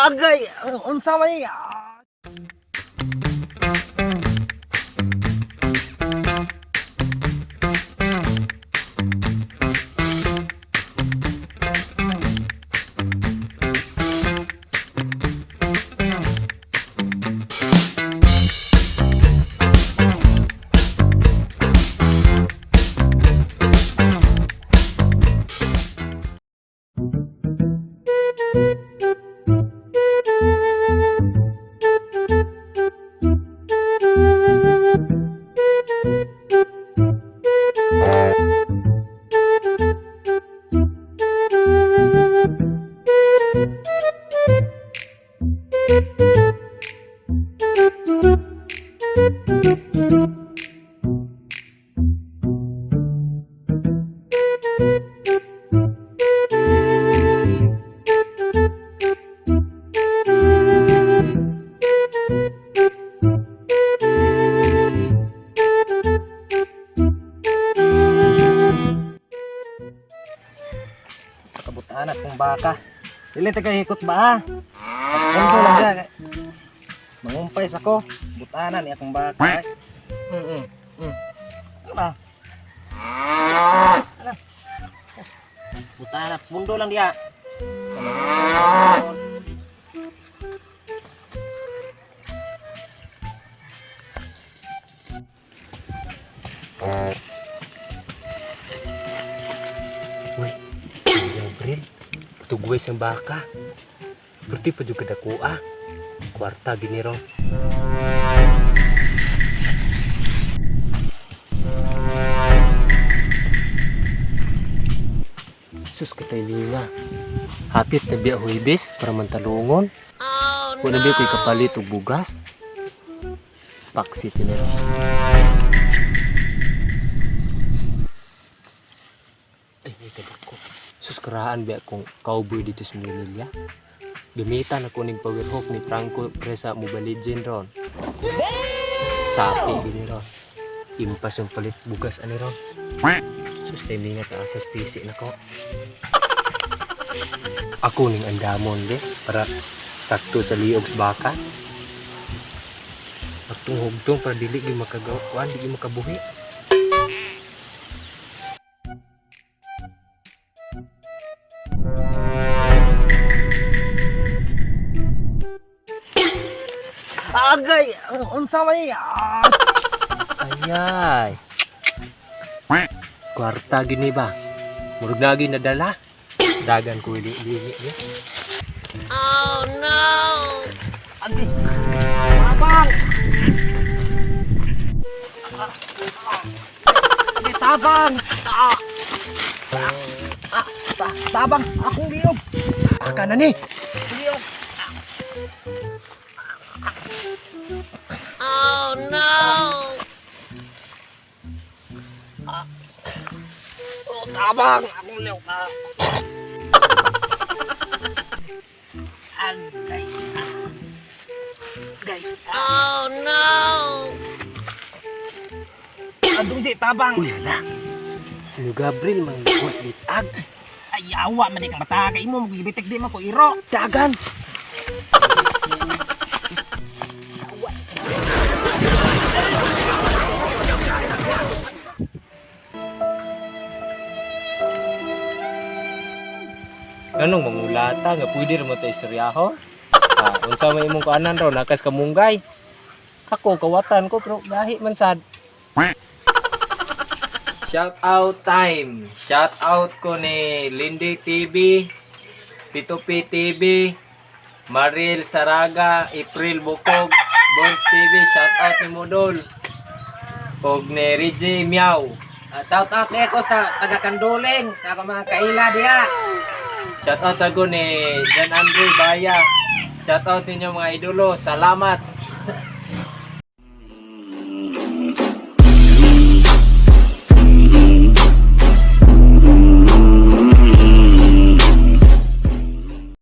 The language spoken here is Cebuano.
Agay, unsa may Kabutaan at kung baka. Dili ta kay hikot ba? Pagpundo lang ka. Mangumpay sa ko. Butanan ni akong baka. Mm. Mm. Ano ba? Ano? Butanan, pundo lang diya. Uy, Gabriel, tugway siyang baka. Berarti pa juga dakua. Kwarta gini ron. Sus katay linga. Hapit na biya huibis para mantalungon. Oh, no. Kuna biya ko'y kapalit og bugas. Paksi tinero. Ay, may ko. Sus, karaan biya kong cowboy dito sa Manila. Gamitan ako ning power hook ni Franco Presa Mobile Legend ron. Sapi gini ron. Impas yung palit bugas ani ron. Sus, timing na taas sa PC na ko. Ako ning andamon de para sakto sa liog sa baka. Pagtong hugtong para dili gyud makagawa, di gyud makabuhi. Agay, unsa may Ayay. Kwarta gini ba? Murag lagi nadala. Dagan ko ili ili ni. Agay. Tabang. Agay, tabang. Ah. Ah, tabang akong liog. Aka na ni. Liog. Oh no. Oh, tabang akong liog. Ah. Agay. Agay. Oh no. Adong di tabang. Uy hala. Sino Gabriel mang boss litag. Ay, awa man di ka mata kay imo magibitik di man ko iro. Dagan. Anong mangulata nga pwede ra mo ta istoryaho? Ah, unsa may imong kuanan raw nakas kamunggay. Ako kawatan ko pero gahi man sad. Shout out time. Shout out ko ni Lindy TV, Pito P TV, Maril Saraga, April Bukog, Bones TV, shout out ni Modol. Og ni Reggie Miao. Shout out ni ko sa taga Kanduling, sa akong mga kaila diha. Shout out sa ko ni John Andre Baya. Shout out ninyo mga idolo. Salamat.